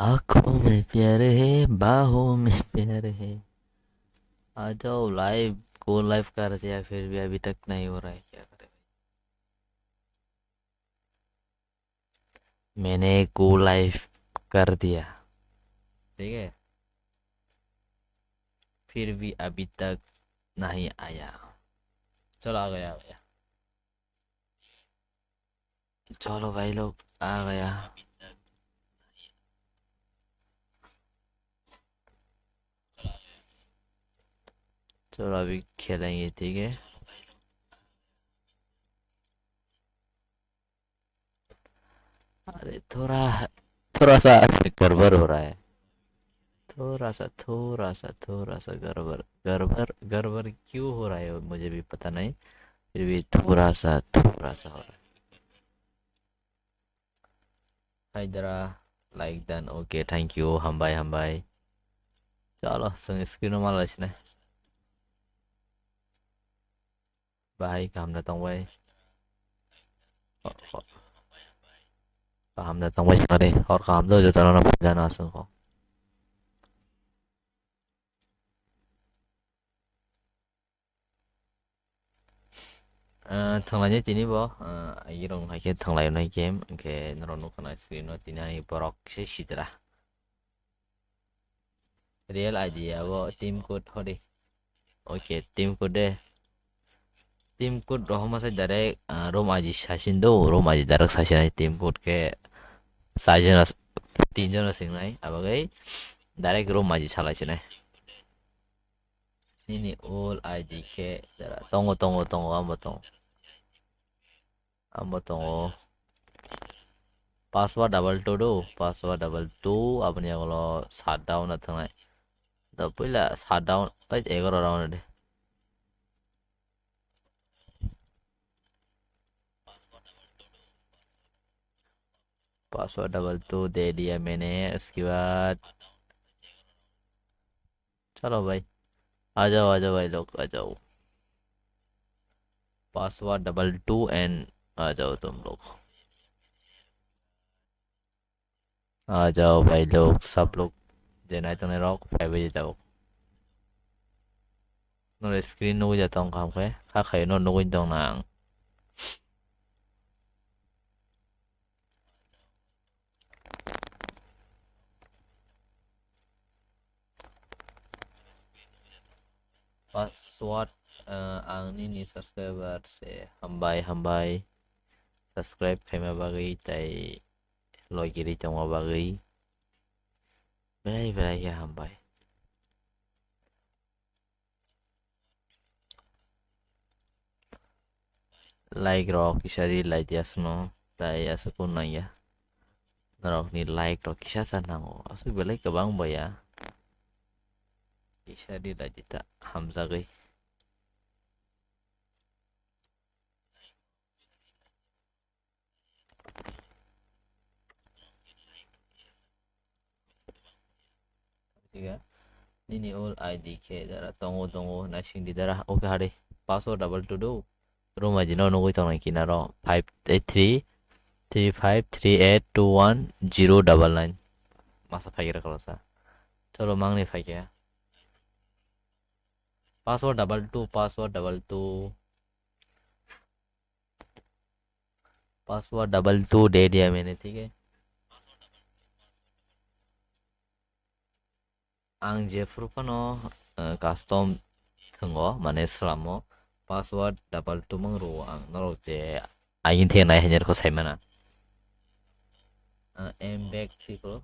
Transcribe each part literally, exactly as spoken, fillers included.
आंखों में प्यार है, बाहों में प्यार है। आ जाओ लाइव, गो लाइव कर दिया, फिर भी अभी तक नहीं हो रहा है, क्या करें? मैंने गो लाइव कर दिया, ठीक है, फिर भी अभी तक नहीं आया। चलो, आ गया, आ गया। चलो भाई लोग, आ गया। चलो, अभी खेलेंगे, ठीक है। अरे, थोड़ा, थोड़ा सा गड़बड़ हो रहा है। थोड़ा सा, थोड़ा सा, थोड़ा सा गड़बड़, गड़बड़, गड़बड़ क्यों हो रहा है, मुझे भी पता नहीं। फिर भी थोड़ा सा, थोड़ा सा हो रहा है। Hai dara, like dan, okay, thank you, hambai, hambai. Chalo, chwng screen o ma lai sinai. Bahai kaham da tong bai. Ho-, ho-, kaham da tong bai, sorry. Hor kaham do, jotono no phaida no aswk kho. Ah, thanglaini tini bo, ah, irong hai khe thanglai nai game, hwnkhe norok nukha na screen o tini hai borok se sitra. Real I D abo team code hori. Okay, team code de. Team code rohorma sai direct, ah, room I D sasin do, room I D direct sasinai team code khe saijona, tinjona singnai, abagwi direct room I D salai sinai. Nini ol I D khe jara tongo, tongo, tongo, amo tongo. Amo tongo. Password double two do, password double two, aboni yagulo shutdown na thangnai. Do puila shutdown, oi, egaro round de. Password double two दे दिया मैंने, उसके बाद चलो भाई, आ जाओ, आ जाओ भाई लोग, आ जाओ। Password double two and आ जाओ तुम लोग। आ जाओ भाई लोग, सब लोग, je nai tongnai rok, phai bai di tabuk. Nore screen nugui ja tong kha, khe kha khayo no nugui tong nang. Password, eh, ang nini subscriber se hambai, hambai. Subscribe khaima bagwi tai logi ri tongma bagwi. Belai belai khe hambai. Like rok kisa ri lai di aswkno, tai aswk kun nang ya. Norokni like rok kisa sa nango, aswk belai kwbang bo ya. Kisa ri lai di ta hamjagwi. Tiga. Nini ol I D khe dara tongo, tongo, naising di dara. Okay, hari. Password double two do. Room I D no nugui tongnai kinaro. Five eight three, three five three eight two one zero double nine. Masa phaikira kala sa. Cholo, mangni phaikya. Password double two, password double two. Password double two दे दिया मैंने, ठीक है। Ang jephuru phano, eh, custom thwngo, mane slamo, password double two mang rwo ang, norok je agini thai nai hwnwi rwkho sai mana. Ah, M back tiko.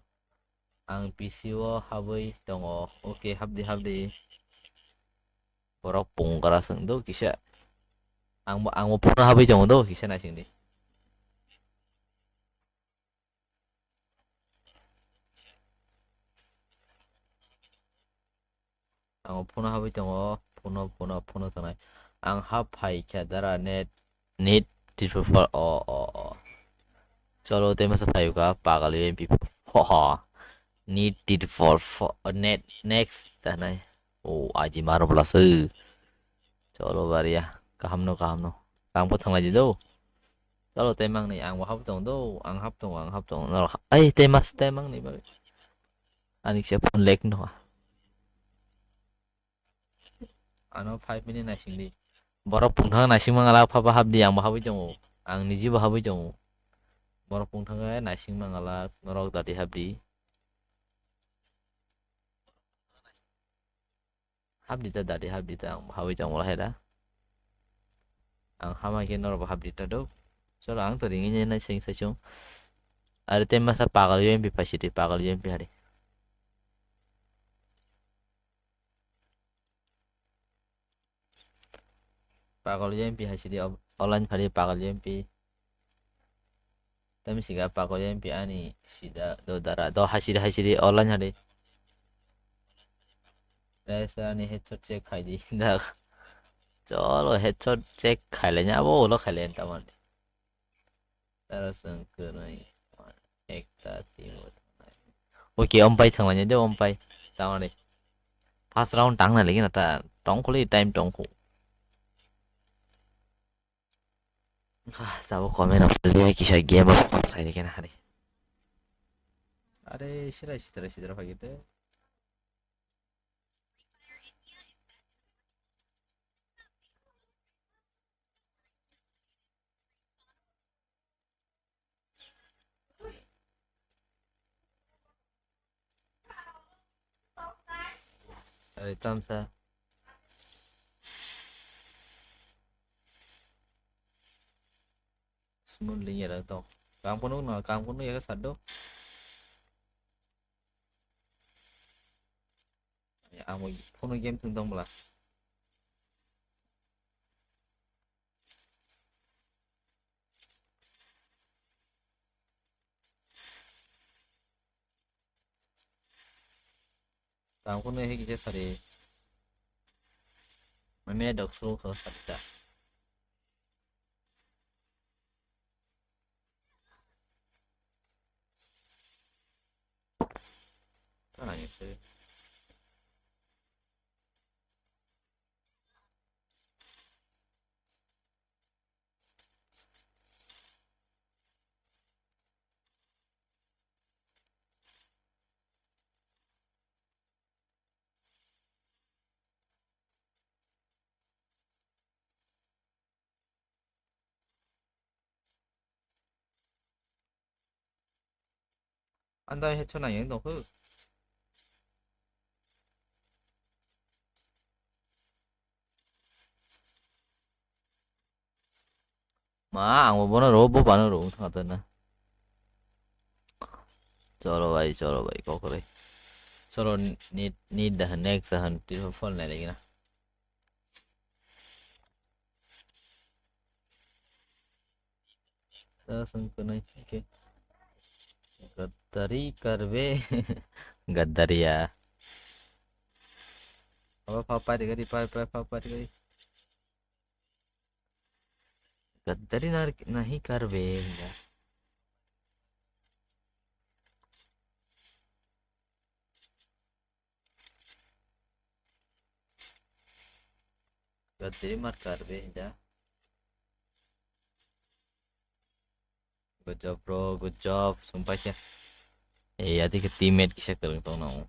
Ang P C o habwi tongo. Okay, habdi, habdi. Borok pungra swng do kisa. Ang bo, ang bo phone habwi tongo do kisa naising di. Ang phone habwi tongo, phone, phone, phone tongnai. Ang hap phai kha dara net, net triple four, o, o, o. Cholo, tei masa phai ka, pagal M P four. Ho, ho. Net triple four, net, next, tanai. O, aji maro bla sw. Cholo, bariya. Kaham no, kaham no. Kaham ko thanglai di do. Cholo, tei mang ni, ang bo hap tong do, ang hap tong, ang hap tong. Norok ha-, ai, tei mas, tei mang ni bagwi. Ani kisa phone lag no. Ano five minute naising di. Borok pungthang naising mangala pha pha hap di, ang bo habwi tongo. Ang niji bo habwi tongo. Borok pungthang naising mangala norok dati hap di. Hap di ta dati hap di ta, ang bo habwi tongo lahai da. Ang hama khe norok bo hap di ta do. Cholo ang to ringwi nai seng saichung. Are te masa pagal yo M P phaisidi, pagal yo M P hari. Pagal yo M P haisidi, online phari pagal yo M P. Tami siga pagal yo M P ani sida do dara do haisidi haisidi online hari. Desa ani headshot check khaidi dak. Cholo headshot check khailanya abo ulo khailanya tamani. Tara song kwrwi. Ekta team. Okay, ompai thanglaini de ompai. Tamani. First round tangna lagi na ta tongkhuli time tongkhu. Ah, sabo comment of the day kisa game of course khai kena hari. Are sira sitra sitra phagite. Ari tamsa. Smoothly ya tong. Kam kono na, kam kono ya sado. Amo phone game thung tong bla. Tang kono he kisa sari. Mame dok so kho sari ta. Tang ese. Anda hecho na yang dong. Ma, ang bo bono ro, bo bano ro, wng thang na. Cholo bai, cholo bai, kokore. Cholo, need, need the next, uh, phone na lagi na. Sasang kunai, okay. Gaddari karbe. Gaddari ya. Apa papa di gari, papa, papa di gari. Gaddari nar-, nahi karbe, ya. Gaddari mat karbe, ya. Good job, bro. Good job. Sumpah ya. Eh, ati ke teammate kisa kereng tong nang.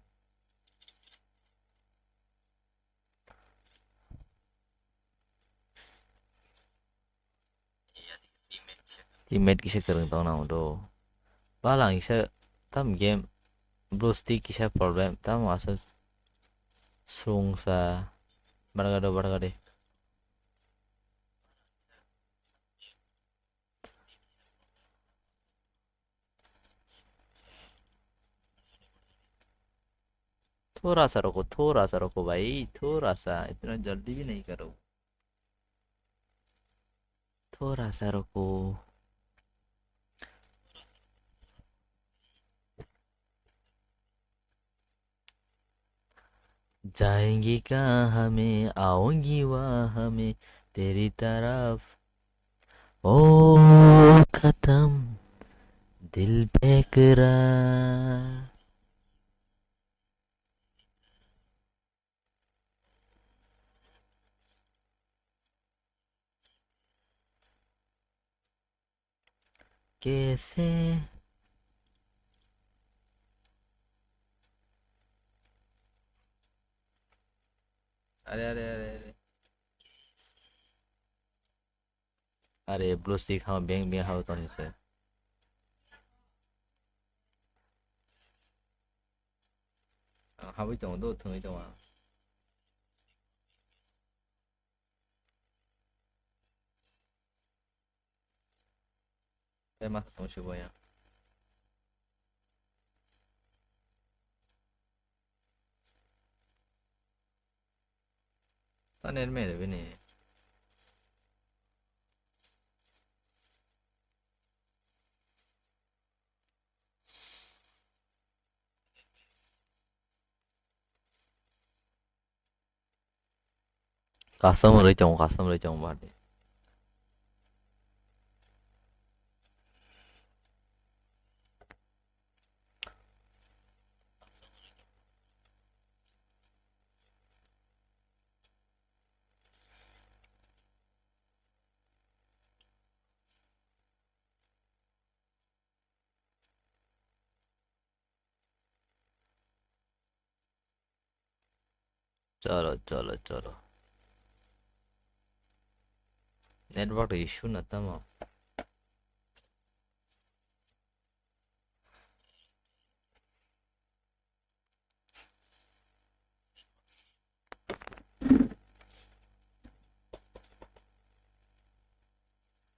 Teammate kisa kereng tong nang do. Balang kisa tam game. Blue stick kisa problem. Tam asuk sung sa. Barga do, barga de. थोड़ा सा रुको, थोड़ा सा रुको भाई, थोड़ा सा, इतना जल्दी भी नहीं करो। थोड़ा सा रुको। जाएंगे कहाँ हमें, आओगी वहाँ हमें, तेरी तरफ। ओ खत्म, दिल बेकरार। कैसे? Are, are, are, are. Are, blue stick ha beng beng ha tong se. Ang habwi tongo do, thwngwi tongo ang. Tei ma thwng se bo ya. Ta net me bini. Custom rwi tongo, custom rwi tongo bari. Cholo, cholo, cholo. Network issue na tamo.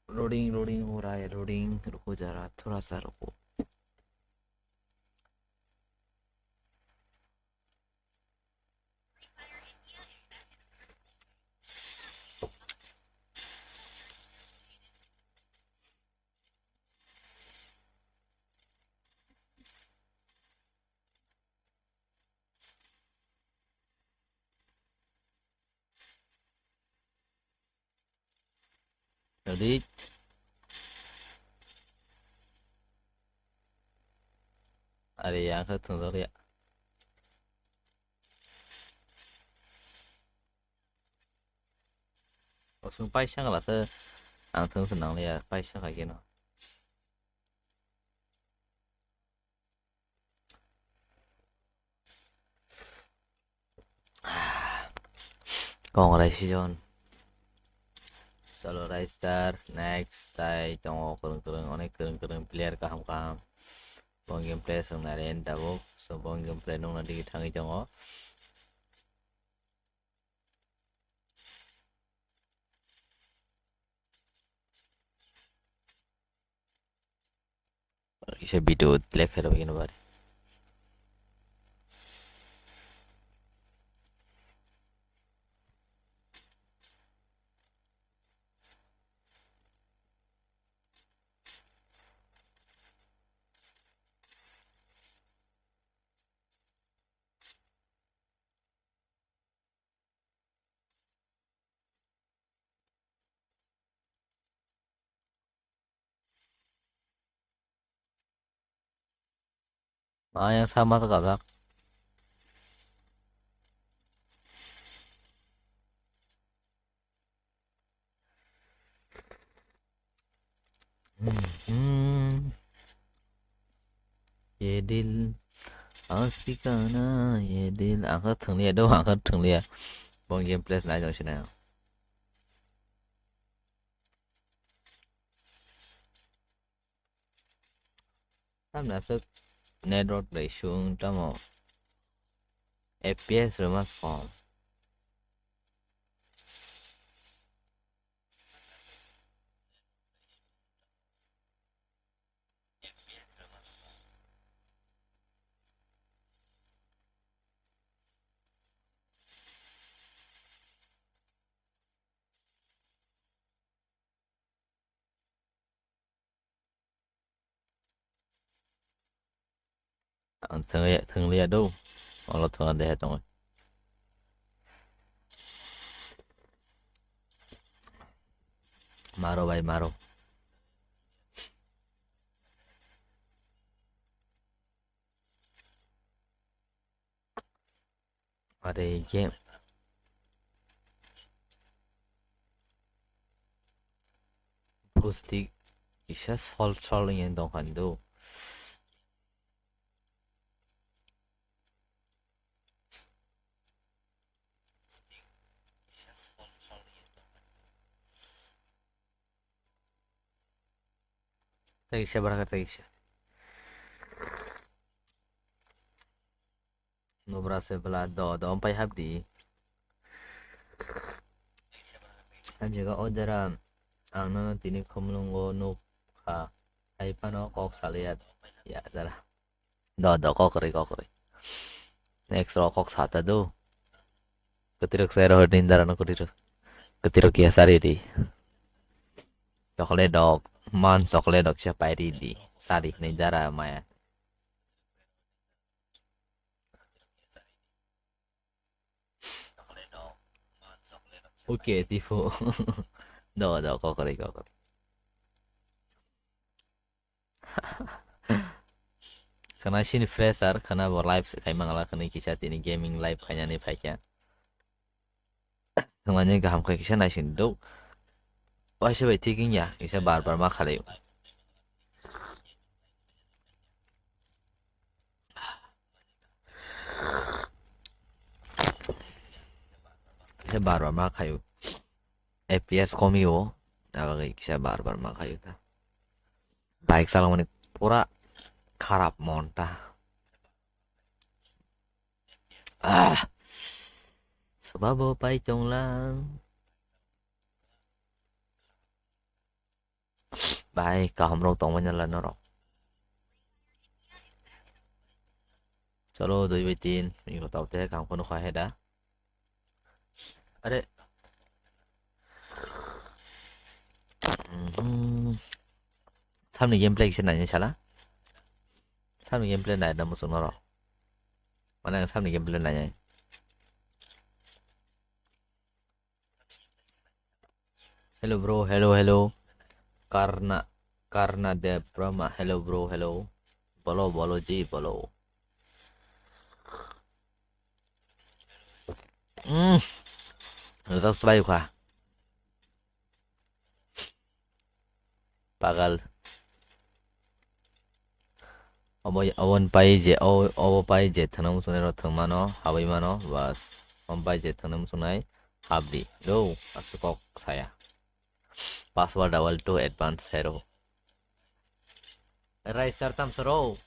Loading, loading हो रहा है, loading रुको जरा, थोड़ा सा रुको। Reach. Are, ang khe thwngjakliya. Oswng paisa khlasa, ang thwng se nangliya, paisa khaikhe no. Kongrai season. Cholo, Rai Star, next, tai tongo kwrwng kwrwng, onek kwrwng kwrwng player kaham kaham. Bo gameplay swng nai rw tabuk. So, bo gameplay nukna digi thangwi tongo. Kisa video delete khairok hino bari. Ayang sama sekajak. Hmm. Ye dil asikana ye dil, ang kha thwnglia do, ang kha thwnglia. Bo gameplay nai tong sinai. Tamni aswk network bai sung tamo F P S rwma se kom. Ang thwngya, thwngya do. Olo thwngya de tongo. Maro bai, maro. Are game. Plastic kisa sol sol yang dong khan do. Tei kisa bara khe tei kisa. Nubra se bela do do ompai hapdi. Hamjaga o dara ang nono tini khumlungo nuk kha. Hai phano kok saliya ya dara. Do do kok kwrwi kok kwrwi. Next ro kok sata do. Kwtwirok se ro din dara no kwtwirok. Kwtwirok ya sari di. Chocolate dok man chocolate dok se pai di di. Sari ni dara maya. Oke, tifo. Do do kok kwrwi kok kwrwi. Khana sini fresher, khana bo live se khai mangala, khani kisa tini gaming live khainani phaikha. Thangmani kaham khai kisa naising do. Waisa bai thik wngya, kisa bar bar ma khalai. Kisa bar bar ma khayu. F P S komi o, abagwi kisa bar bar ma khayu ta. Bike chalamani pura kharap mon ta. Ah, swbabo pai tonglang. Bai, kaham rok tongmani la norok. Chalo, dui bai tin, mi ko tau te, kaham kono kha he da. Are. Mhm. Samni gameplay kisa naini sala. Samni gameplay nai da musu norok. Mane ang samni gameplay nai. Hello bro, hello hello. Karna Karna Dev Brahma, hello bro, hello. Bolo bolo ji bolo. Hmm. Rajak swbai kha. Pagal. Obo, obo pai je, o, obo pai je thwngna muchunai rok thwngmano, habwi mano, bas. Obo pai je thwngna muchunai, habdi. Lo, aswk kok saya. Password double two advance zero. Rai sir tam soro.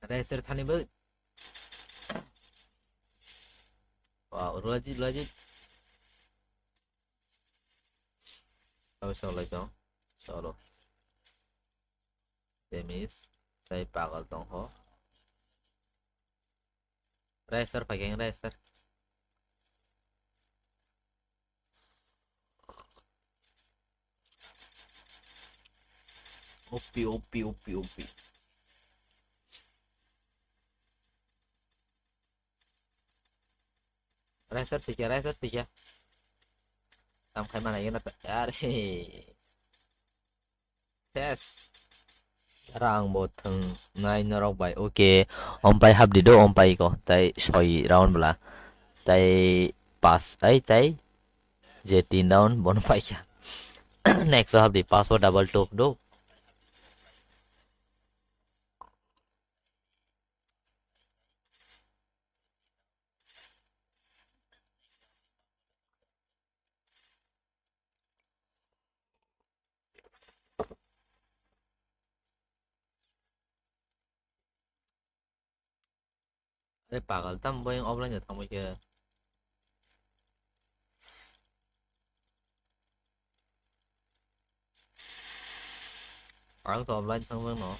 Rai sir thani bo. Wow, rulaji, rulaji. Kami solo jong. Solo. Demis. Tai pagal tong ho. Racer pakai racer. Opi, opi, opi, opi. Racer sikya, racer sikya. Tam khai mana yena ta, yar he. Yes. Rang bo thwng nai norok bai. Okay. Ompai hapdi do, ompai ko. Tai soi round bla. Tai pas, ai, tai. Je tin round bono paikha. Next hapdi password double two do. Are pagal, tam boyang offline ya thangbai khe. Ang to offline thangbai no.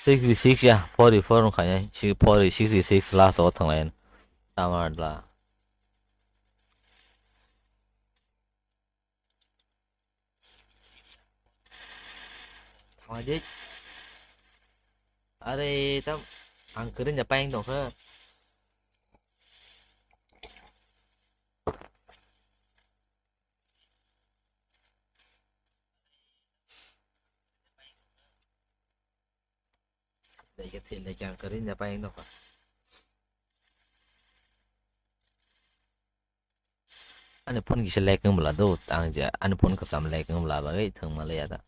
Sixty six ya, forty four wngkha ya, si forty sixty six last o thanglai. Tamar la. Are tam ang kwrwngya paiyang tongkha. Dai khe Tele kyang kari nya pa yang nokha. Ani phone kisa lag wng bwla do, ang je ani phone kwcham lag wng bwla bagwi thwng ma le ya da.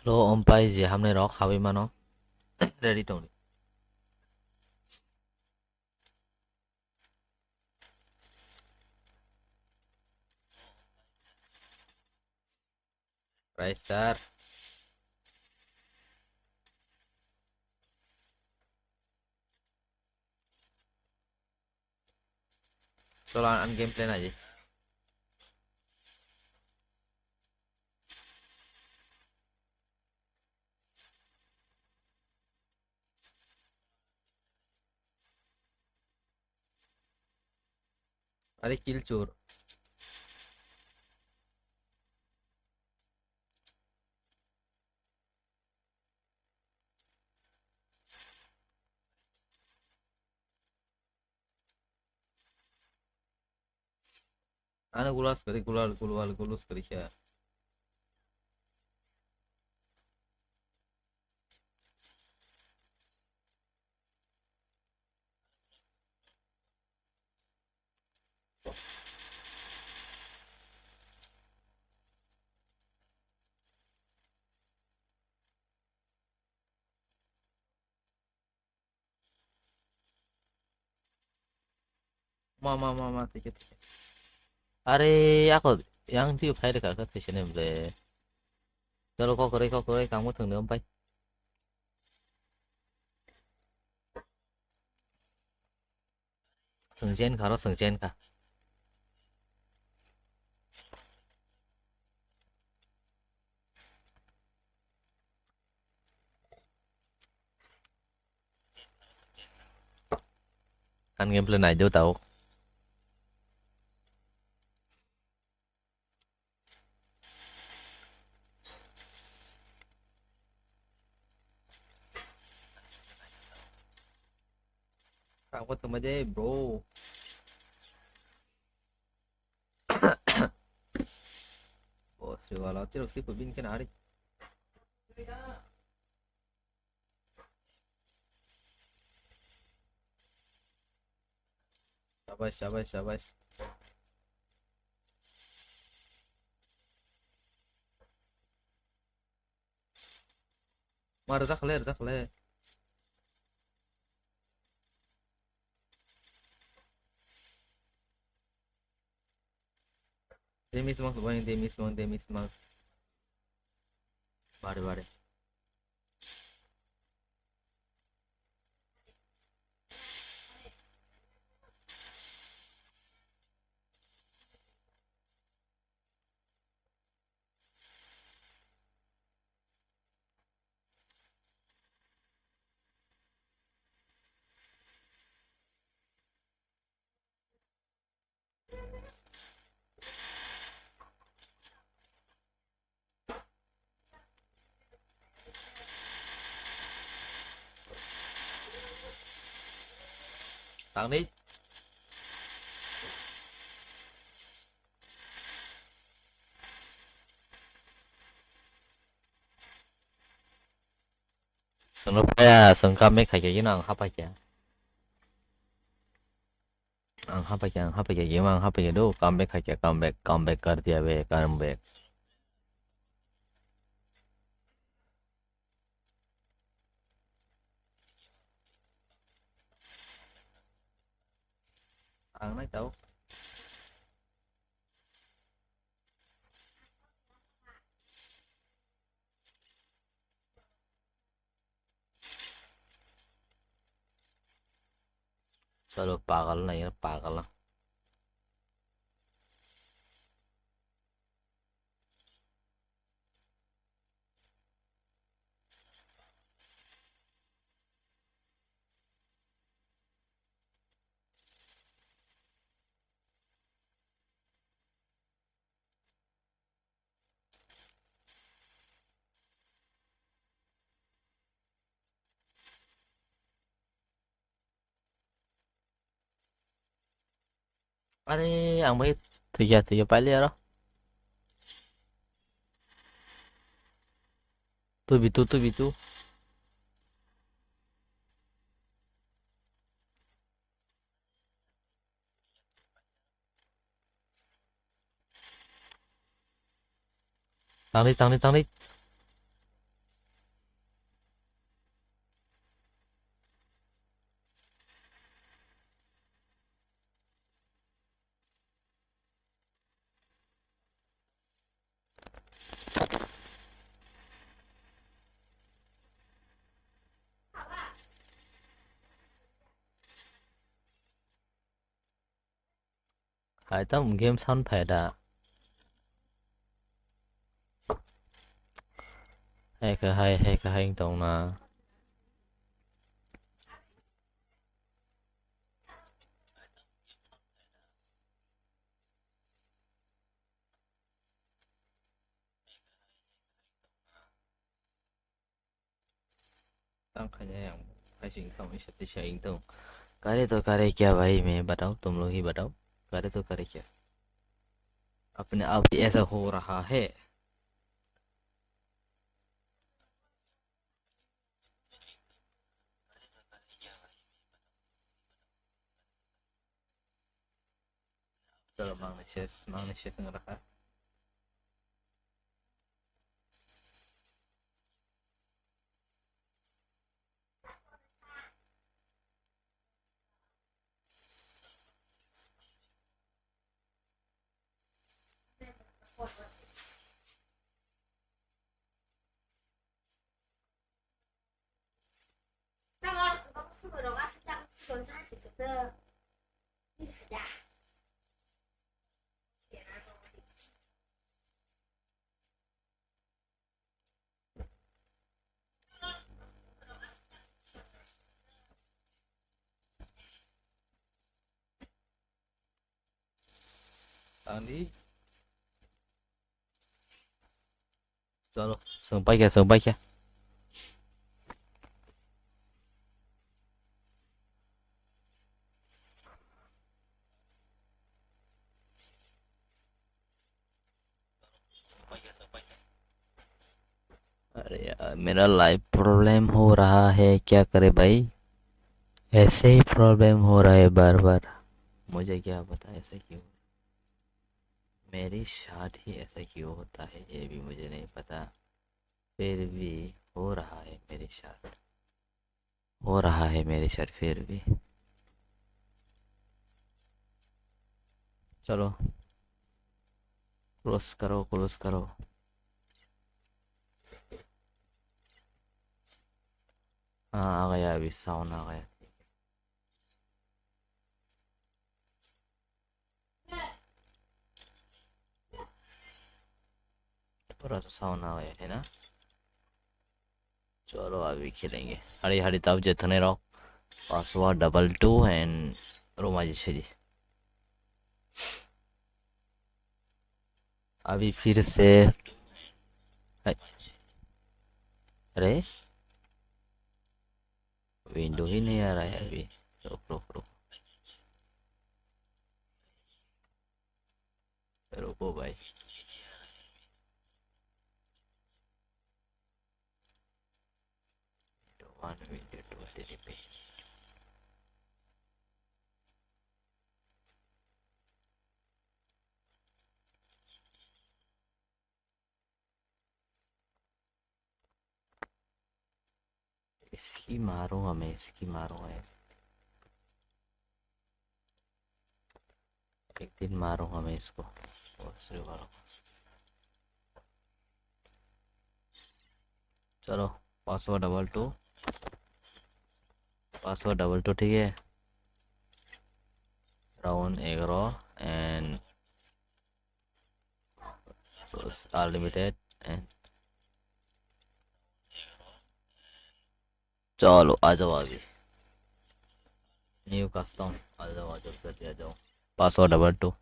Lo ompai je hamnai rok hawi mano. Ready tong. Raisar. Cholo, ang, ang gameplay naidi. Are kill chor. Ano gulas kari, gulal, gulwal, gulus kari khe. Ma, ma, ma, ma, thike, thike. Are, ako, yang twi phai rwkha khe thwise nem le. Cholo, kokroi, kokroi, kangmo thwng de, pai. Swng chen kha ro, swng chen kha. Kan gameplay nai do tau. Ang ko tama de, bro. Boss, wala tirok si pubin ken ari. Shabash, shabash, shabash. Ma, rwjak le, rwjak le. Damage mang, damage mang, damage mang. Bare, bare. Tangni. Sono paya, song comeback khai khe, yeno ang hapai khe. Ang hapai khe, ang hapai khe, game ang hapai khe do, comeback khai khe, comeback, comeback kar diya be, comeback. Ang nai tau. Chalo, pagal na, yar pagal na. Are, ang bai Twi ya, twi ya, paili aro. Tubi tu, tubi tu. Tangri, tangri, tangri. Hai tam game sound phai da. Hai ka hai, hai ka hai tong na. Tang khaina yang phaising tong, isa tisa ing tong. Kare to kare kya bhai, main batao, tum log hi batao. Kare to kare kya? Apne aap hi aisa ho raha hai. Chalo, mangni ses, mangni ses wng rwkha. Tangdi. Chalo, swng paikha, swng paikha. अरे यार, मेरा live problem हो रहा है, क्या करे भाई? ऐसे ही प्रॉब्लम हो रहा है बार बार। मुझे क्या पता ऐसा क्यों, मेरी साथ ही ऐसा क्यों होता है, ये भी मुझे नहीं पता। फिर भी हो रहा है मेरे साथ। हो रहा है मेरे साथ फिर भी। चलो, क्लोज करो, क्लोज करो। हाँ, आ गया, अभी साउंड आ गया। थोड़ा सा साउंड आ गया है ना? चलो, अभी खेलेंगे। हरी हरी तब जितने रहो। Password double two and romaji Shri. अभी फिर से, अरे, विंडो ही नहीं आ रहा है अभी। रुक, रुक, रुक। रुको भाई। One, two, three, पे। इसकी मारूंगा मैं, इसकी मारूंगा यार। एक दिन मारूंगा मैं इसको। चलो, password double two, password double two, ठीक है। राउंड एगारह and अनलिमिटेड and चलो, आ जाओ अभी। न्यू कस्टम, आ जाओ, आ जाओ, जल्दी आ जाओ। Password double two.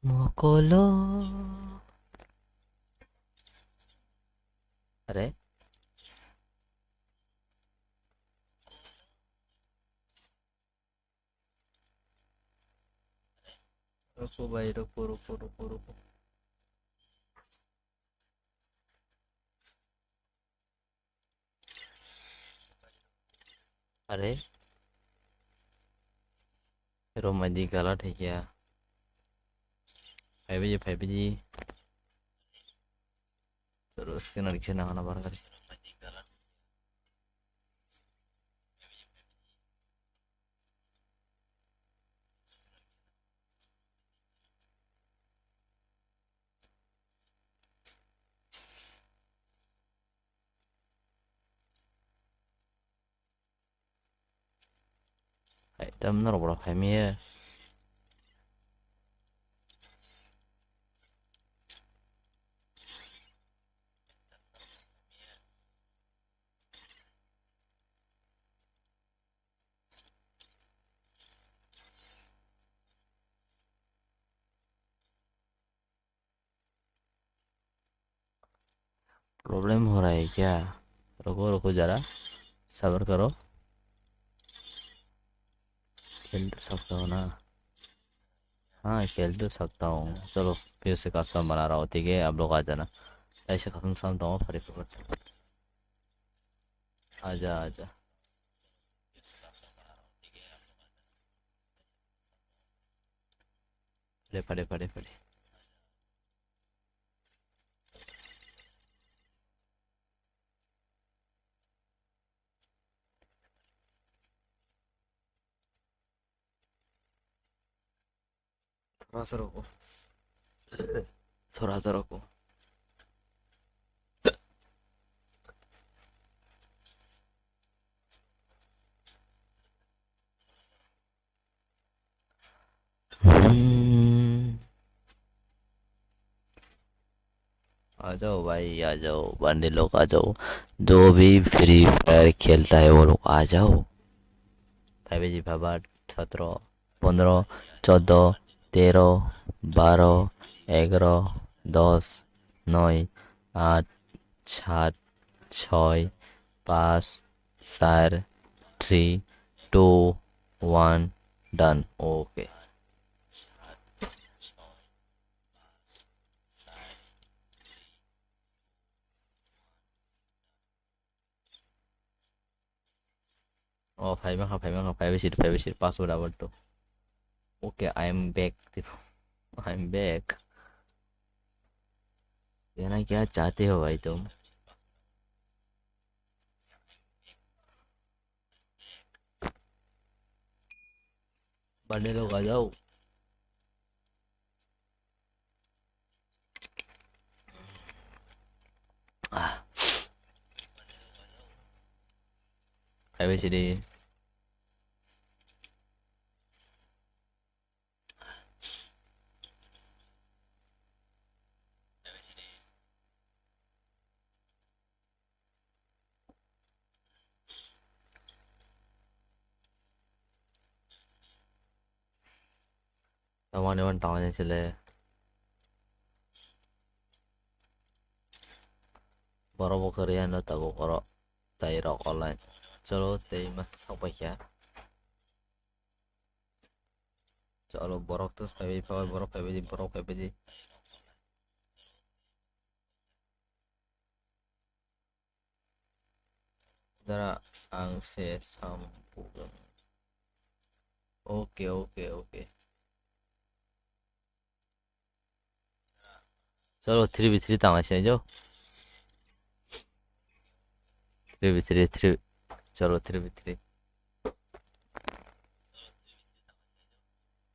Mokolo. Are? Ruko bhai, ruko, ruko, ruko, ruko. अरे, रो मैं दी गलत है क्या? Five G, five G. चलो, उसके नक्शे ना खाना बाहर कर। Hai, tam norok borok phaimaya. Problem हो रहा है क्या? रुको, रुको जरा, सब्र करो। खेल तो सकता हूँ ना? हाँ, खेल तो सकता हूँ। चलो, फिर से कस्टम बना रहा हूँ, ठीक है? आप लोग आ जाना। ऐसे कसम से हम तो फरी को। आजा, आजा। रेफा, रेफा, रेफा, रेफा। थोड़ा सा रुको। थोड़ा सा रुको। हम्म। आ जाओ भाई, आ जाओ, बंदे लोग आ जाओ। जो भी फ्री फायर खेलता है, वो लोग आ जाओ। Five G, five, सतरो, पन्द्रो, चौदो, तेरो, बारो, एगारो, दस, नय, आठ, सात, छय, पाँच, चार, three, two, one, done. OK. Oh, phai mankha, phai mankha, phai bai sidi, phai bai sidi, password abar to. OK, I am back. I am back. कहना क्या चाहते हो भाई तुम? बंदे लोग आ जाओ। Ah. Phai bai sidi. Tamani wan tanglaini chwle. Borok bo kwrwi ano tabuk oro. Tai rok online. Cholo tei masa sok paikha. Cholo borok to phaibai, phaibai, borok phaibai di, borok phaibai di. Dara ang se sam pugam. OK, OK, OK. Cholo, three v three tanglaisai jo. Three v three, three. Cholo, three v three.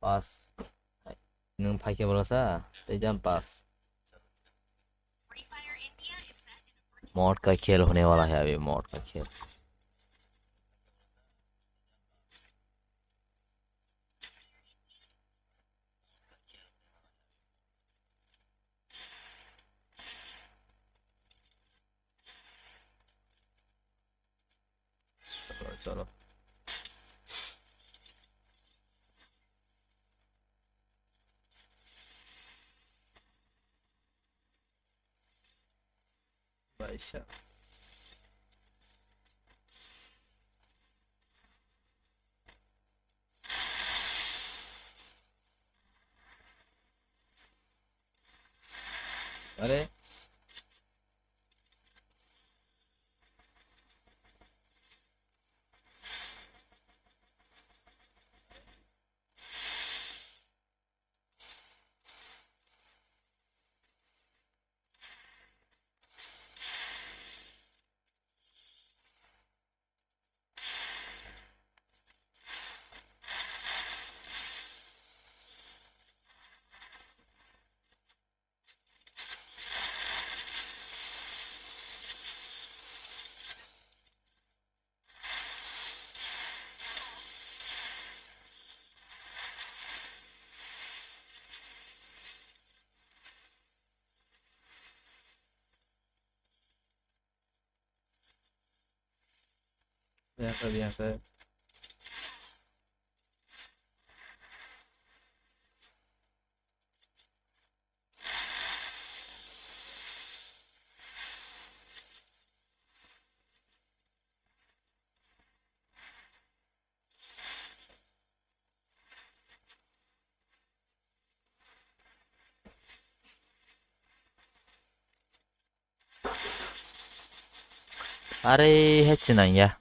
Pass. Nwng phaikhe bolasa, tei jam pass. मौत का खेल होने वाला है अभी, मौत का खेल। Cholo, cholo. Bai, Kisa. Are. Biasa, biasa. Are, hai chinang ya.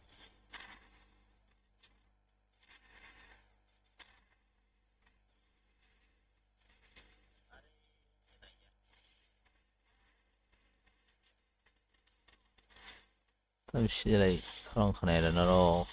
Tam silai khorang khanai rw norok.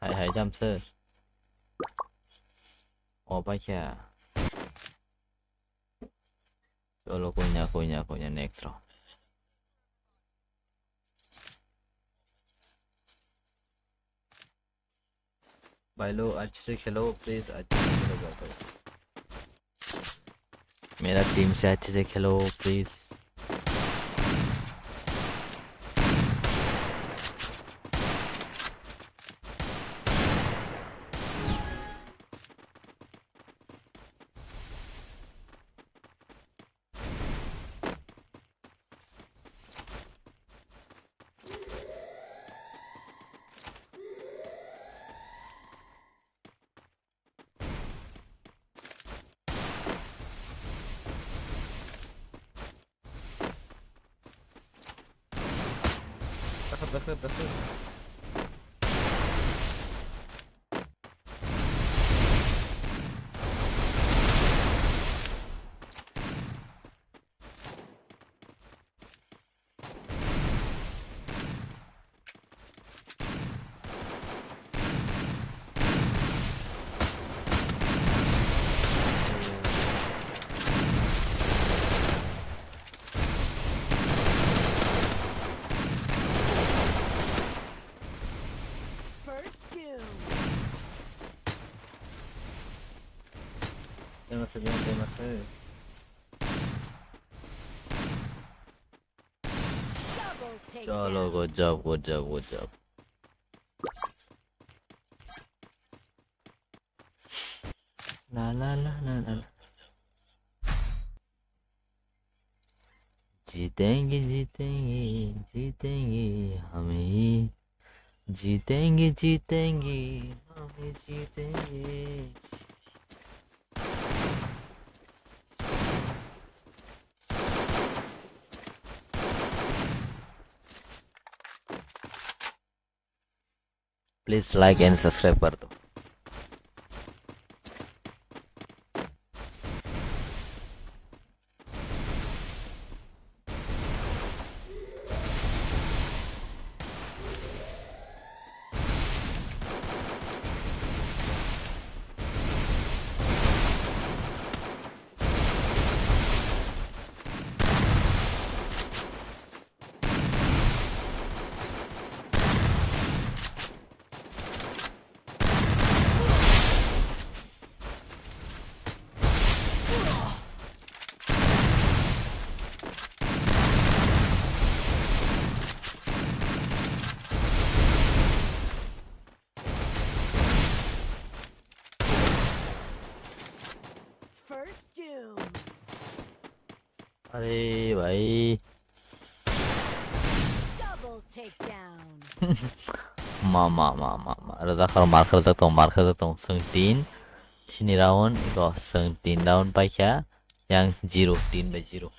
Hai hai jam se. O bai khe. Cholo, koina, koina, koina, next round. भाई लोग अच्छे से खेलो प्लीज, अच्छे से खेलो भाई लोग। मेरा टीम से अच्छे से खेलो please. Dakhar, dakhar, dakhar. First doom. Tengo que bien, tengo que. Double takedown. Chalo, good job, good job, good job. La, la, la, la, la. जीतेंगे, जीतेंगे, जीतेंगे हम ही। जीतेंगे, जीतेंगे, हम ही जीतेंगे। Please like and subscribe कर दो। Are bhai. Double takedown. Ma, ma, ma, ma, ma. Rwjak kha, mar kha rwjak tong, mar kha rwjak tong. Chwng tin. Sini round, iko chwng tin round paikha. Yang zero, tin by zero.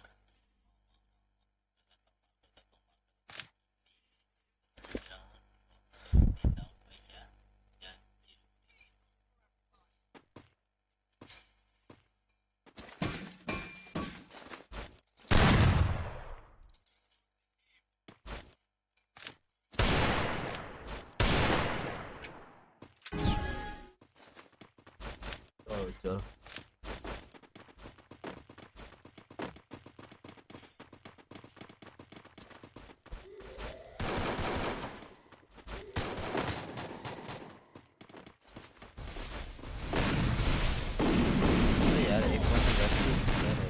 Oh, chalo. अरे यार, एक बार तो गलती हो गया रे।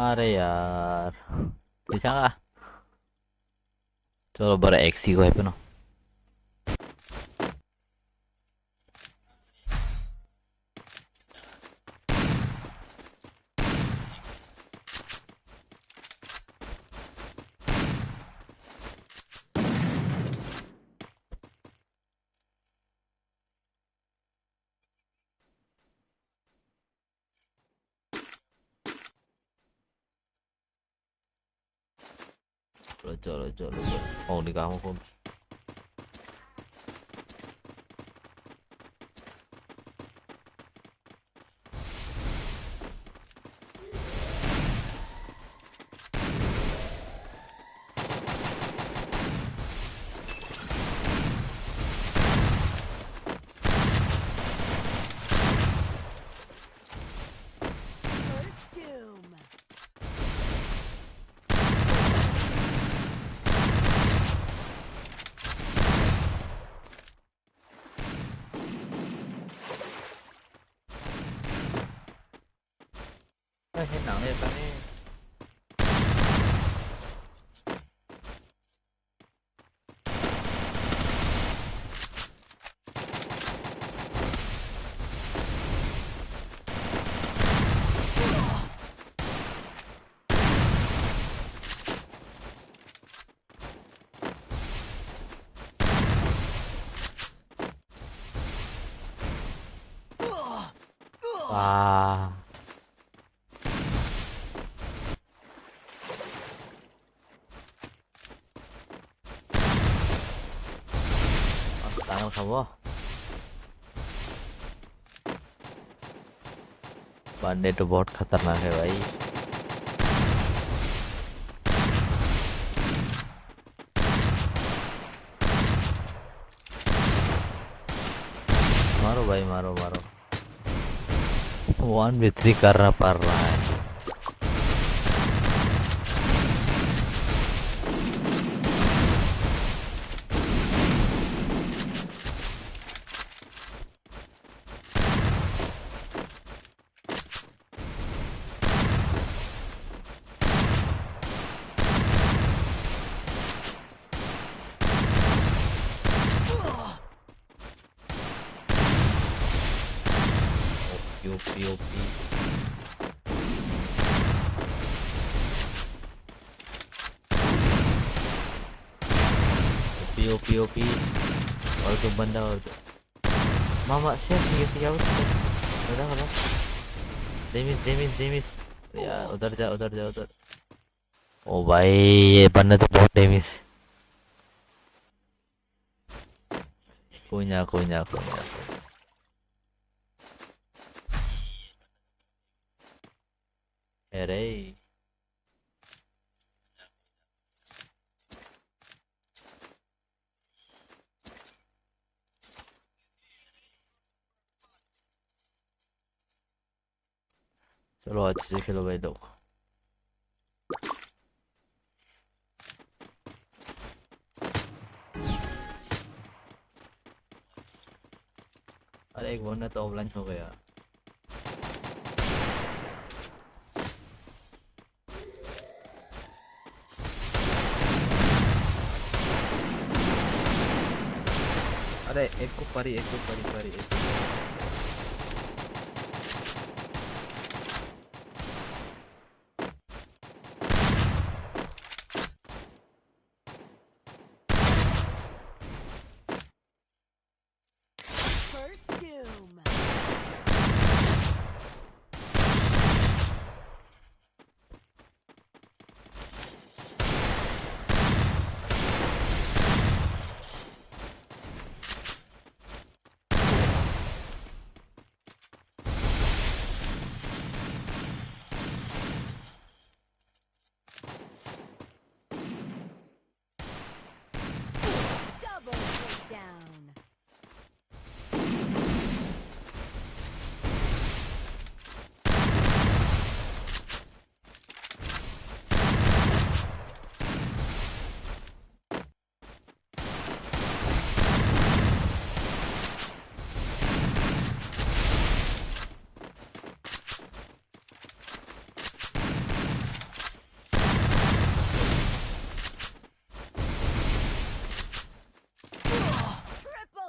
Are yaar. Bisa nggak? Coba bara X C ko hai peno. Cholo, cholo, cholo, cholo. Oh, ni kamu phone. First doom. Ai, he nang le tani. Ah. Tanggal kabo. Bande to bahut khatarnak hai bhai. Maro bhai, maro, maro. One v three karna pad raha hai. O P, O P, O P. O P, O P, O P. और तो बंदा और तो। मामा, शेष ये क्या होता है? बता, बता। Damage, damage, damage. यार, उधर जा, उधर जा, उधर। ओ भाई, ये बंदा तो बहुत damage। कोई ना, कोई ना, कोई ना, कोई ना। Re. Chalo, achhe khelo bhai log. अरे, एक बंदा तो offline हो गया। अरे, एक को परी, एक को परी, परी, एक को परी। First Doom. Double takedown.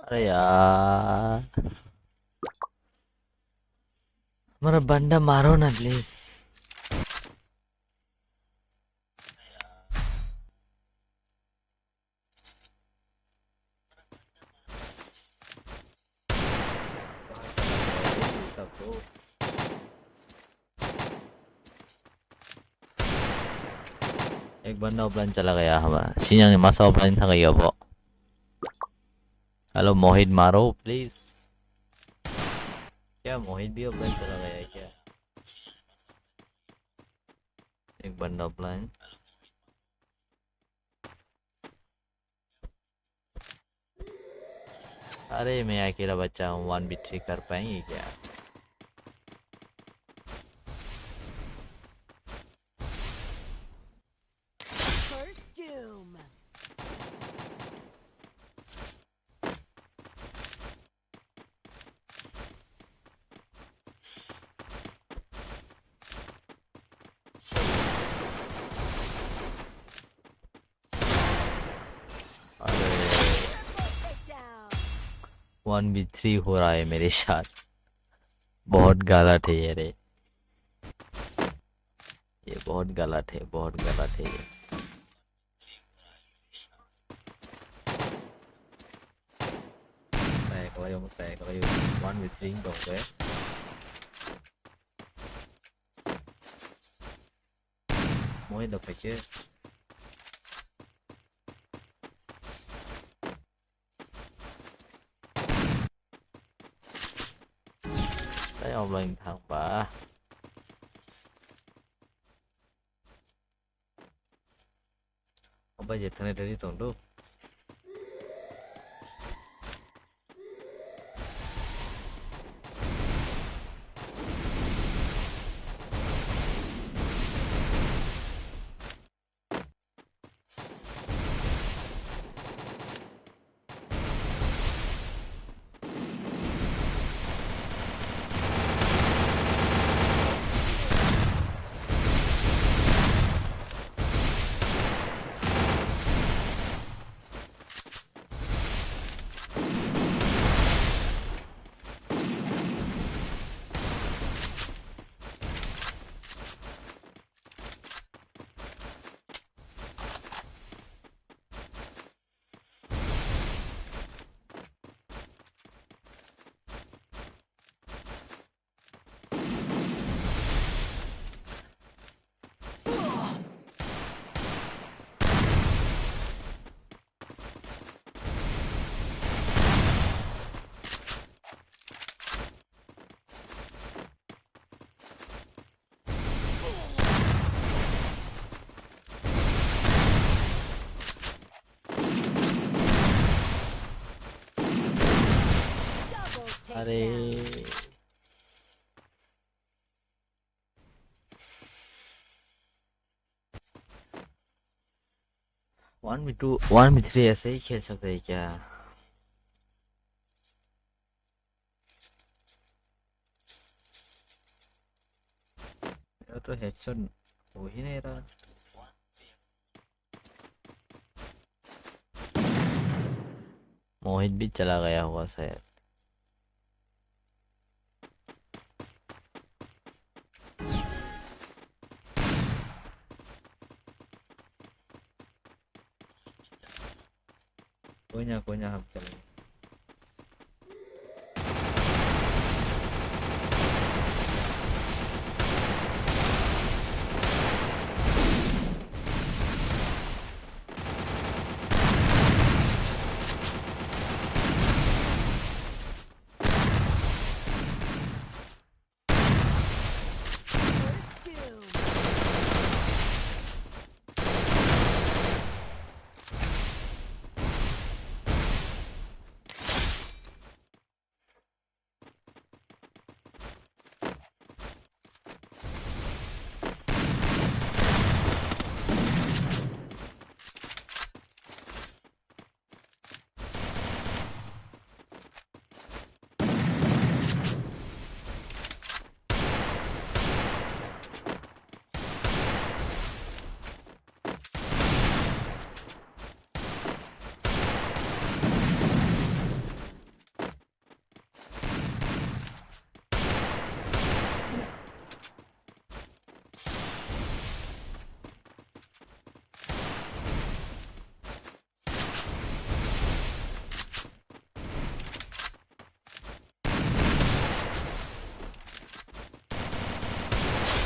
अरे यार, हमारा बंदा मारो ना प्लीज। एक बंदा offline चला गया हमारा। Sinyang ni masa offline thang yo bo. Hello, Mohit maro, please. क्या मोहित भी offline चला गया है क्या? एक बंदा offline। अरे, मैं अकेला बच्चा हूँ, वन वी थ्री कर पाएंगे क्या? First Doom. अरे, वन वी थ्री हो रहा है मेरे साथ। बहुत गलत है ये रे। ये बहुत गलत है, बहुत गलत है ये। Saya kalau yang saya kalau yang one with ring dong deh. Mau yang dapat ke? Saya offline thang ba. Obai je thani ready tong do. Are. One v two, one v three ase, khel sakte kya? Auto headshot. Mohit bhi chala gaya hoga shayad. Koina, koina hapkhe.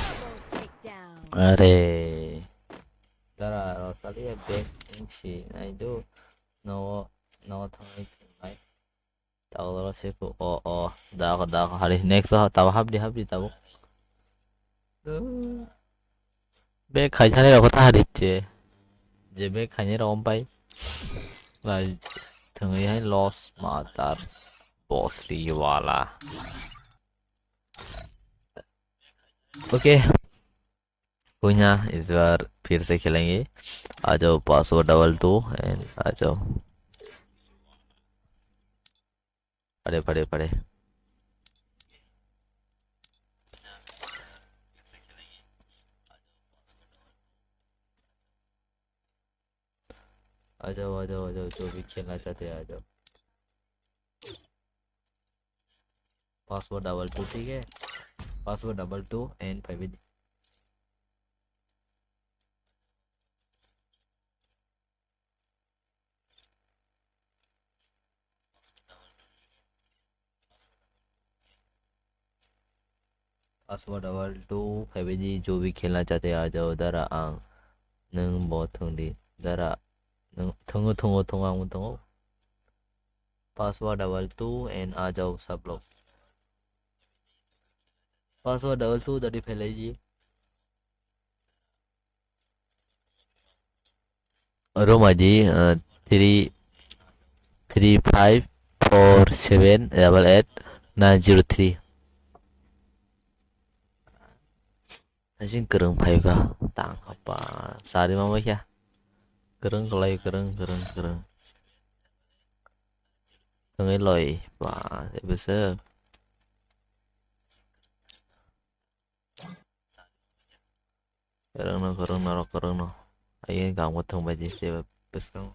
Double takedown. Are. Dara, Rosalia back inchi. Naidu. No, no, thangwi thangwi. Tawloro se ku, o, o, dako, dako, hari, next o, tabo hapdi, hapdi, tabo. Bag khaisani rok ta hari che. Je bag khaini rok ompai. Lai, thangwi hai loss, matar, boss ri wala. Okay. Kunya, is bar phir se khelenge. आ जाओ, password double two and आ जाओ। Pare, pare, pare। आ जाओ, आ जाओ, आ जाओ, जो भी खेलना चाहते हैं, आ जाओ। Password double two, ठीक है? Password double two and five। Password double two, five G, जो भी खेलना चाहते हैं, आ जाओ, dara ang, nwng bo thwng di, dara, nwng, thwngo, thwngo, thwngo, ang thwngo। Password double two and आ जाओ सब लोग। Password double two, dadi phelai ji। Roma ji, uh, three, three five four seven double eight nine zero three. Asing kwrwng phai kha, tang apa, sari ma mai kha. Kwrwng kwlai, kwrwng, kwrwng, kwrwng. Thwngwi loi, ba, ebese. Kwrwngno, kwrwngno, rok kwrwngno. Ai, gam kwthwng bai di, se bwskango.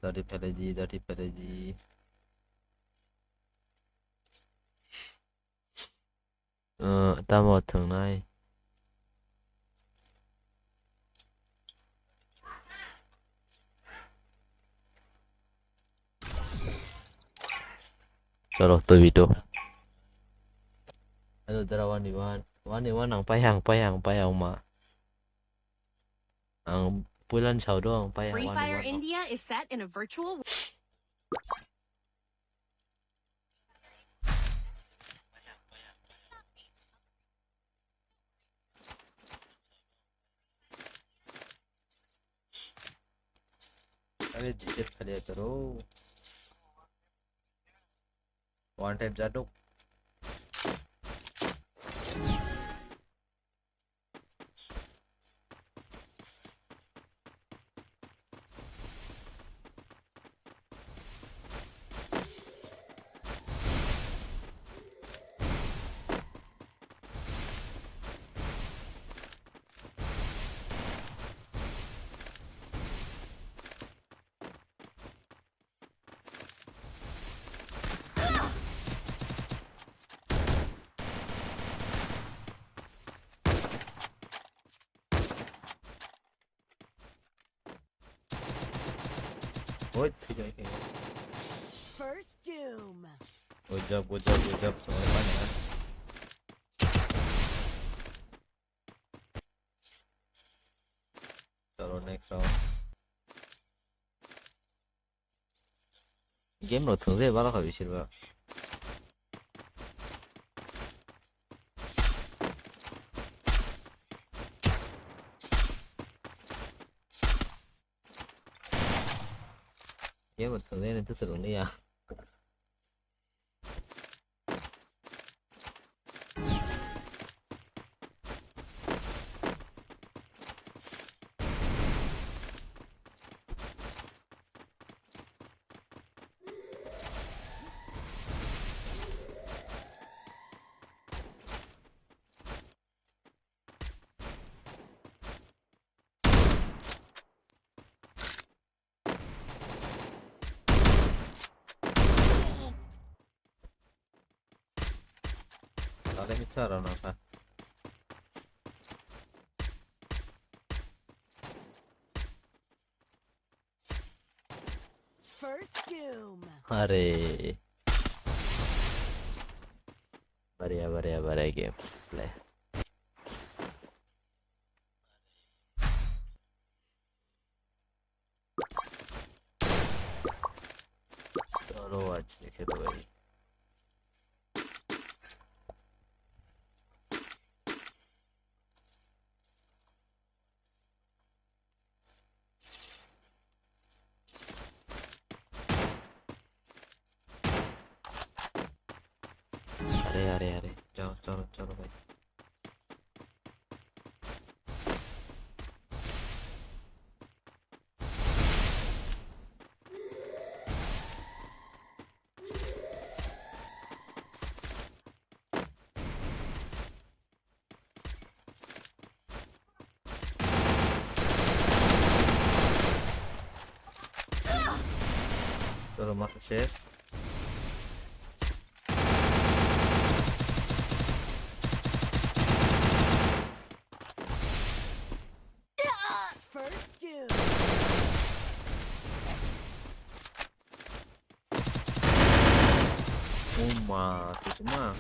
Dati phelai di, dati phelai di. Eh, tamo thwngnai? Chalo, to video. Hello, dara one v one. One v one ang pai ang, pai ang, pai ang ma. Ang puilan sao do ang pai ang Free one v one. Fire India is set in a virtual Are, G Z khali ato ro. One time jaduk. Oi, thwi jai khe. First doom. Good job, good job, good job. Chwng pai nang. Chalo, next round. Game rok thwng je bala kha bisir ba. Game rok thwng je nang thwng ya. Dale mi chara na ka. First doom. Are. Baria, baria, baria game play. Chalo, aaj se khelo bhai. Are, are, are. Chalo, chalo, chalo bhai. Chalo, masa ses. First doom. Uma, tu cuma.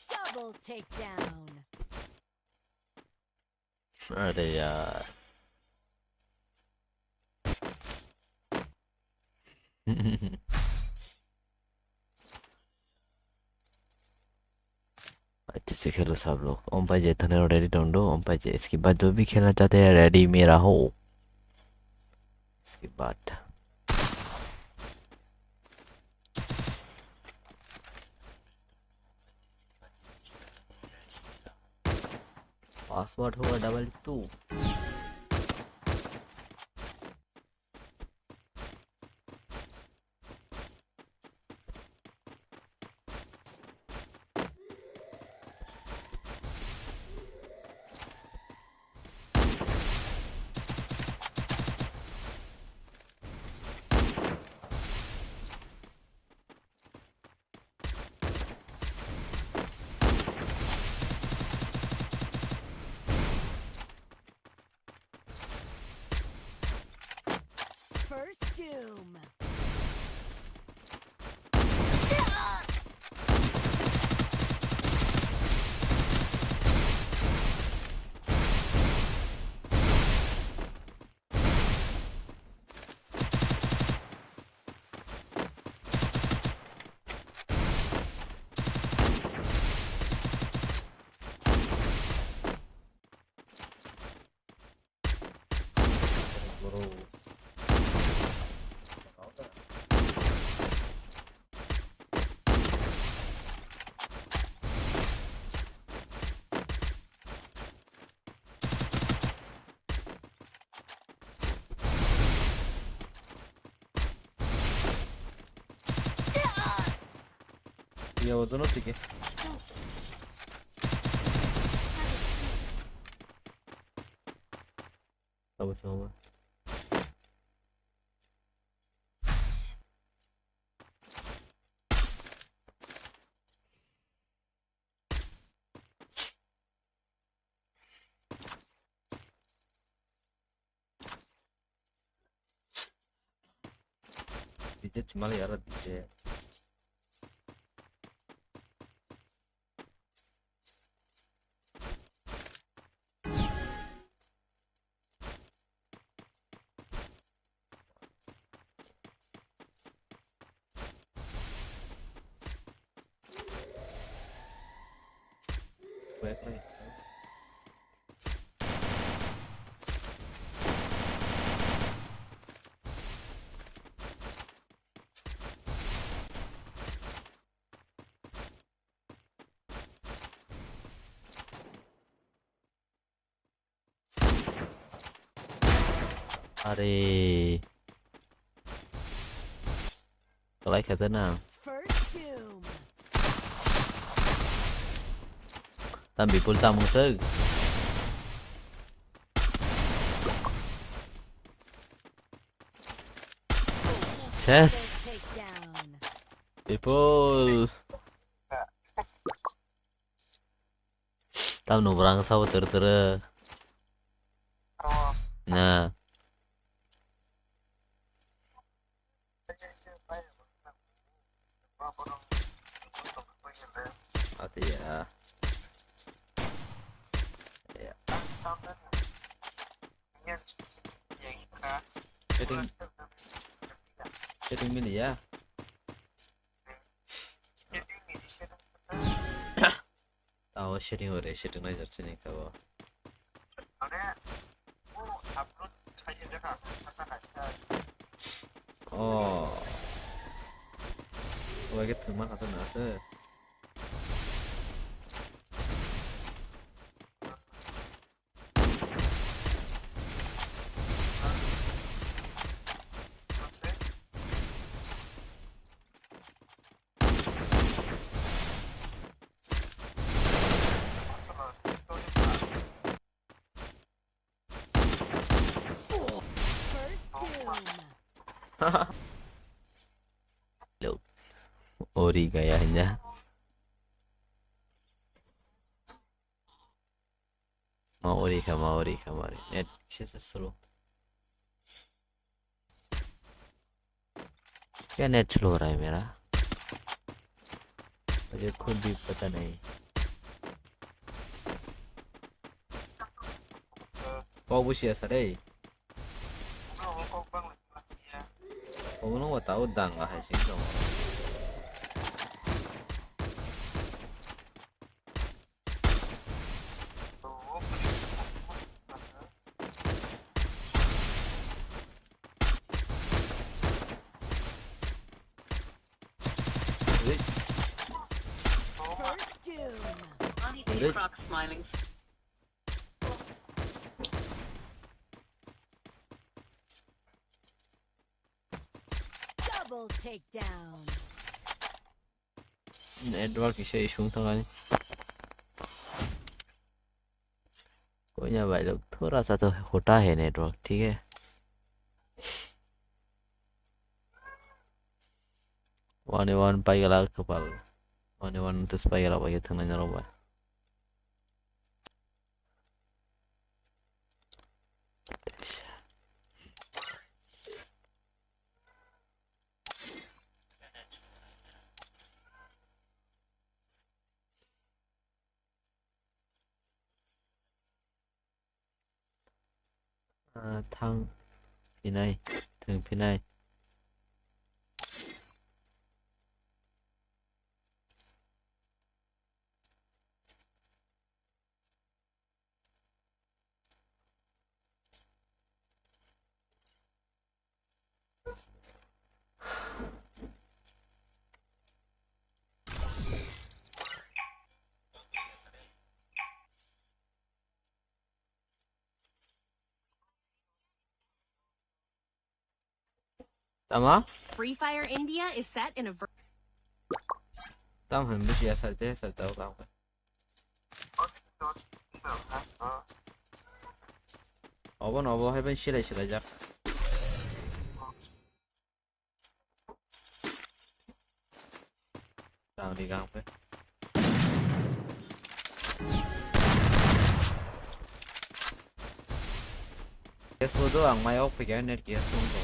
Double takedown. Are yaar. अच्छा से खेलो सब लोग। ओम भाई जे थने ready don't do। ओम भाई जे इसके बाद जो भी खेलना चाहते हैं ready में रहो। इसके बाद पासवर्ड होगा double two. Ya, o jono tike. Tabo chama. D J chimali aro D J. Are. Kalai kha ta na. First doom. Tam bipul tamung sag. Ses. Double takedown. Bipul. Tam no brang sabo ter ter. Na. Ati ya. Ya. Setting, setting mili ya. Tao setting ore, setting nai jar sini tao. Oh. Wage thwngma kha to na se. Hello. Ori gaya hanya. Ma ori kha, ma ori kha, ma ori. Net kisa se slow. क्या net slow हो रहा है मेरा? मुझे खुद भी पता नहीं। Kok busia sa dei. Obono wata o danga hai sing tongo. Croc smiling. Double takedown. Network issue, issue thangani. Koina bhai log, thoda sa to hota hai network, thik hai. One one pai gala kapal. One one tus pai gala pai thang na bai. Ah, thang phinai, thang phinai. Tama? Free Fire India is set in a ver- Tamo hwn bisi ya site site o kam. Obo no obo hai bai silai silai jak. Tang di gang pe. Kesu do ang mai ok pegyan net kesu do.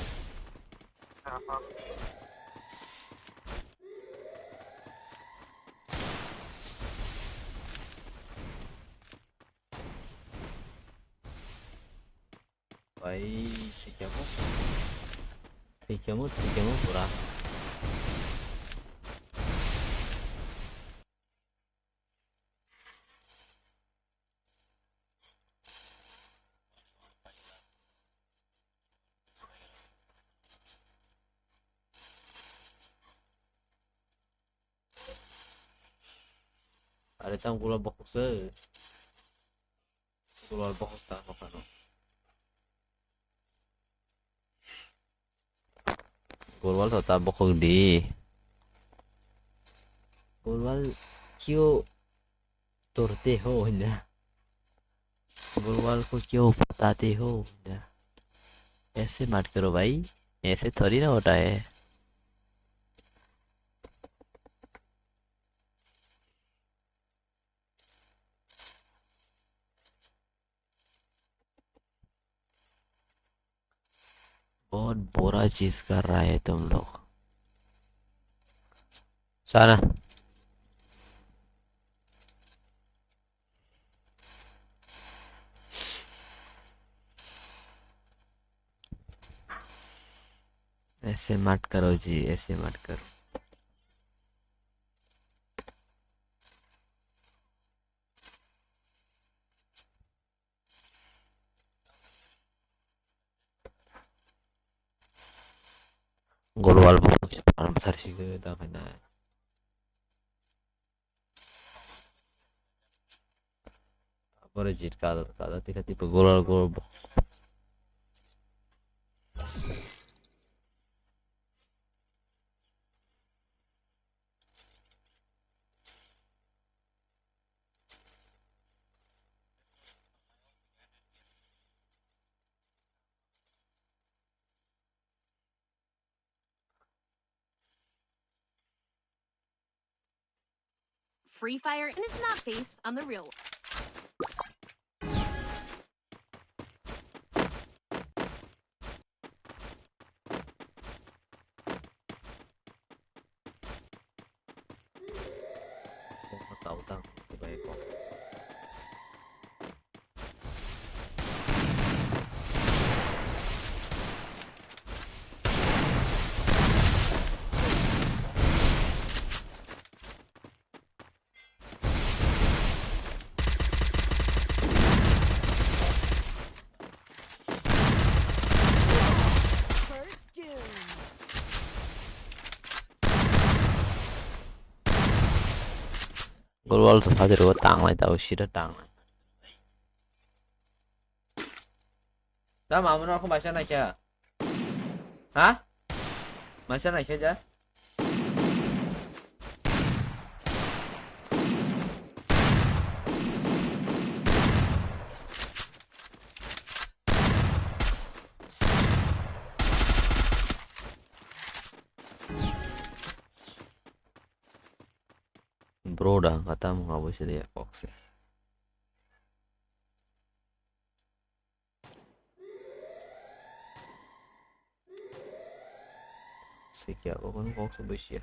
Bai, sikya mo. Sikya mo, sikya mo pura. Are tang gula bokse. Gula bokse ta bokano. Golwal to ta bokhok di. Golwal kyo torte ho hinda. Golwal ko kyo patate ho hinda. Aise mat karo bhai. Aise thori na hota hai. बहुत बुरा चीज कर रहा है तुम लोग। सारा। ऐसे मत करो जी, ऐसे मत करो। Golwal bo sar sigi da khaina. Abore jit kal kal tika tipa golwal gol. Free Fire and it's not based on the real world. Kok tau tang, coba ya kok. First doom. Gol wal sa phadi ro tang lai ta, o sida tang lai. Da mamu no khum baisa naikha. Ha? Maisa naikha ja. Bro da kata mung abo sida ya kok se. Sikya ko kono kok se bwsya.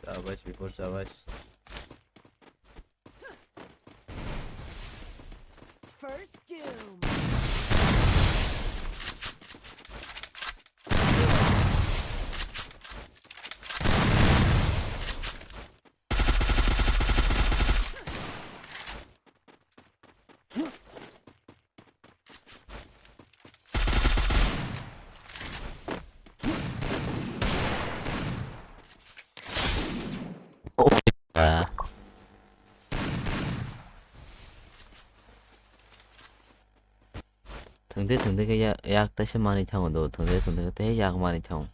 Chavais, before chavais. First doom. Thwngde thwngde khe ya-, yak taisa manwi thango do, thwngde thwngde khe tei yak manwi thango.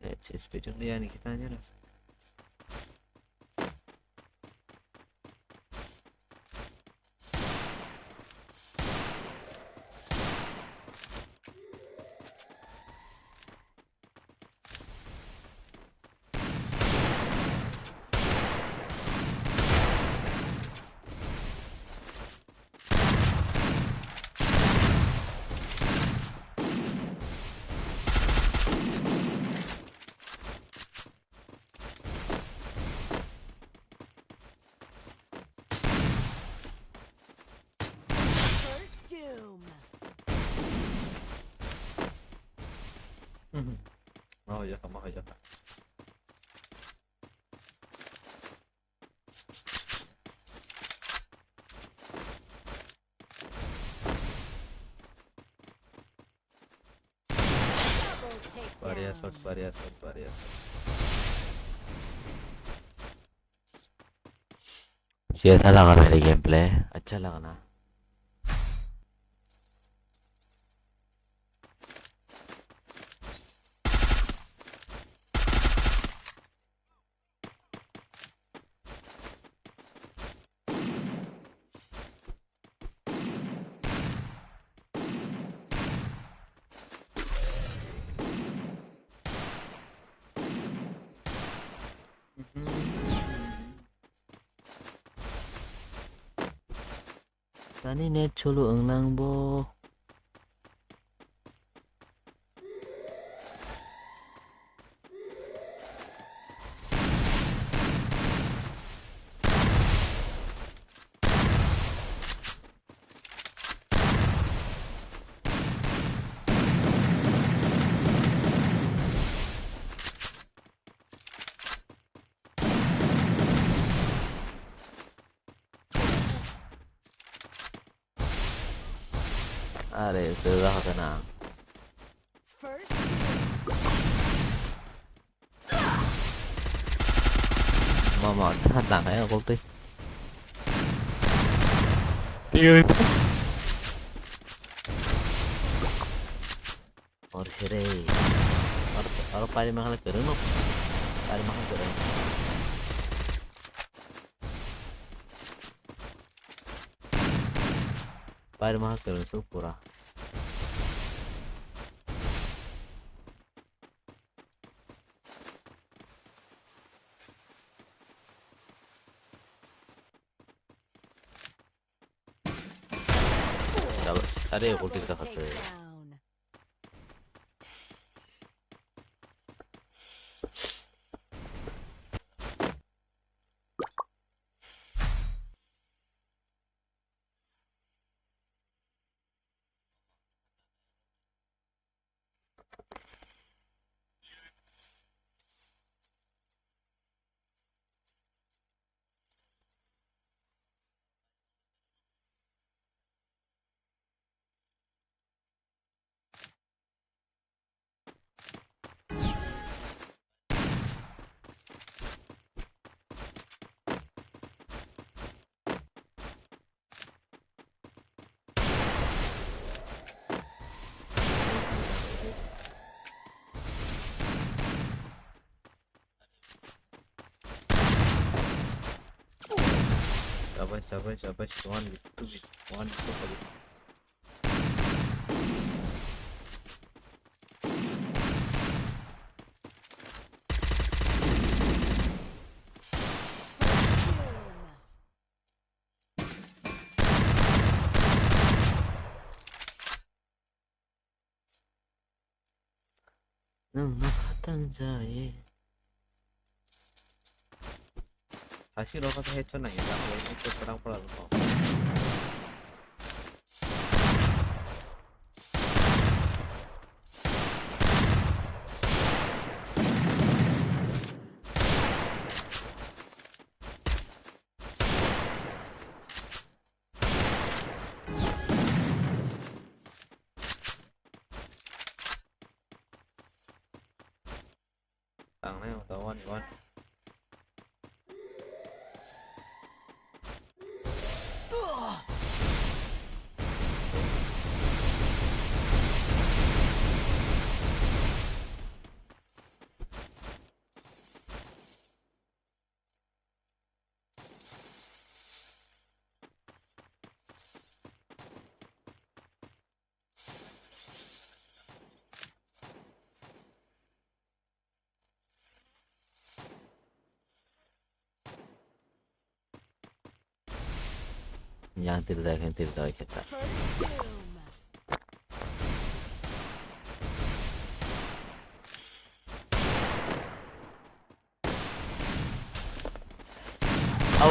Eh, chest pit wng ya ni kita aja rasa. First Doom. Mhm. Oh, ya, kamu aja, Kak. Double takedown. बढ़िया शॉट, बढ़िया शॉट, बढ़िया शॉट। कैसा लगा मेरे game play? अच्छा लगा ना? Tani net cholo wnglang bo. Are, se da haka na. First Mama, ta dang ya kok tei. Tiyo. Or sere. Or, or pari mahal kereng no. Pari mahal kereng. Pari mahal kereng so pura. Are, ulti ta khatte. Sabai, sabai, sabai, one, two, one, two, Nwng ma khatang jai. Hasi rok khe headshot nai, tak bai headshot kwrang pora rok. What? Yang tirda khe tirda khe ta.